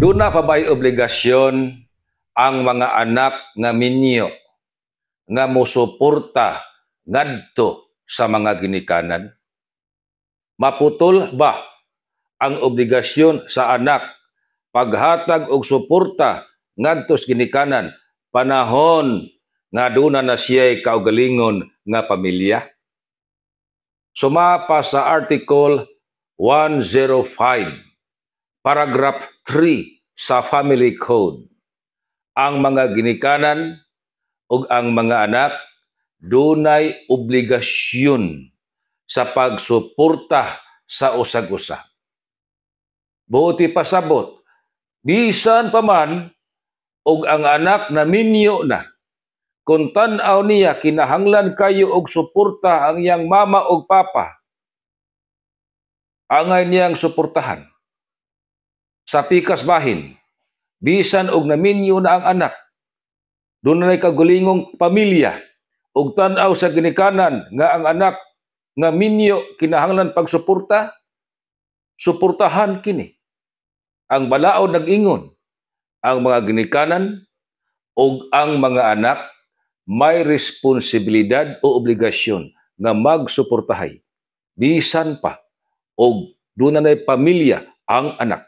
Duna pa ba'y obligasyon ang mga anak nga minyo nga mosuporta ngadto sa mga ginikanan? Maputol ba ang obligasyon sa anak paghatag og suporta ngadto sa ginikanan panahon nga duna na siya'y kaugalingon nga pamilya? Sumapa sa Article 105, Paragraph 3 sa Family Code, ang mga ginikanan ug ang mga anak dunay obligasyon sa pagsuporta sa usag-usa. Buot ipasabot, bisan pa man og ang anak na minyo na, kung tan-aw niya kinahanglan kayo og suporta ang iyang mama og papa, angay niyang suportahan. Sa pikas bahin, bisan og naminyo na ang anak, dunay kaugalingong pamilya, og tan-aw sa ginikanan nga ang anak nga minyo kinahanglan pagsuporta, suportahan kini. Ang balaod nag-ingon, ang mga ginikanan og ang mga anak may responsibilidad o obligasyon nga magsuportahay bisan pa og dunay pamilya ang anak.